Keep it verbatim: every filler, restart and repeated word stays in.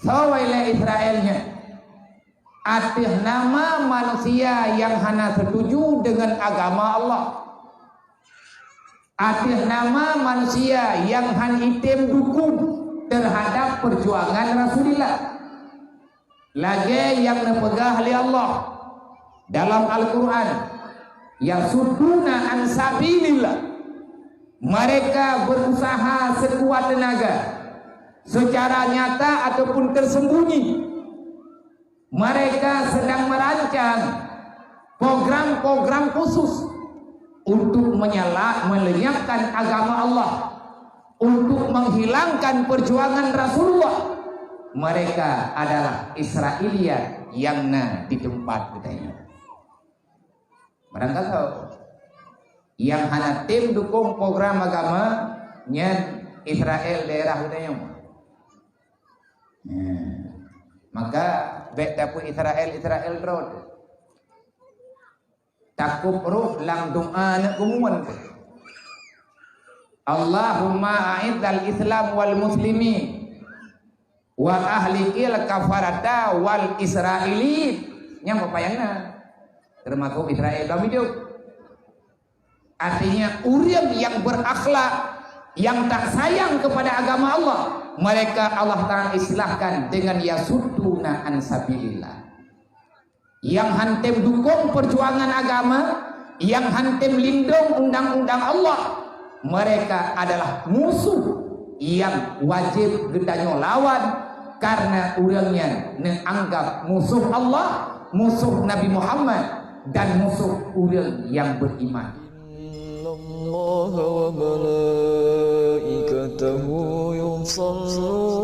Tawai lé Israel nyan, ateueh nama manusia nyang hana setuju deungon agama Allah, ateueh nama manusia nyang han item dukung terhadap perjuangan Rasulullah. Lagée nyang neupeugah lé Allah dalam Al-Quran, "Yasudduna an sabilillah." Mereka berusaha sekuat tenaga, secara nyata ataupun tersembunyi. Mereka sedang merancang program-program khusus untuk menyala-, melenyapkan agama Allah, untuk menghilangkan perjuangan Rasulullah. Mereka adalah Israelia nyang na di tempat geutanyoe. Barangkasoe nyang hana tem dukung program agama, nyan Israel daerah geutanyoe. Nah, maka bék tapeu Israel, Israel droe. Takub roh lam doa aneuk keumuan. Allahumma a'izzal Islam wal muslimin wa ahlikil kafarata wal Israilin. Nyang peupayang na. Termasuk Israel dalam hidup. Artinya, ureuëng yang berakhlak, yang tak sayang kepada agama Allah, mereka Allah Ta'ala islahkan dengan yasudduna an sabilillah. Yang hantem dukung perjuangan agama, yang hantem lindung undang-undang Allah, mereka adalah musuh yang wajib geutanyoe lawan, karena ureuëng nyan neuanggap musuh Allah, musuh Nabi Muhammad, dan musuh ureuëng yang beriman. Innallaha wa malaikatahu yusalluna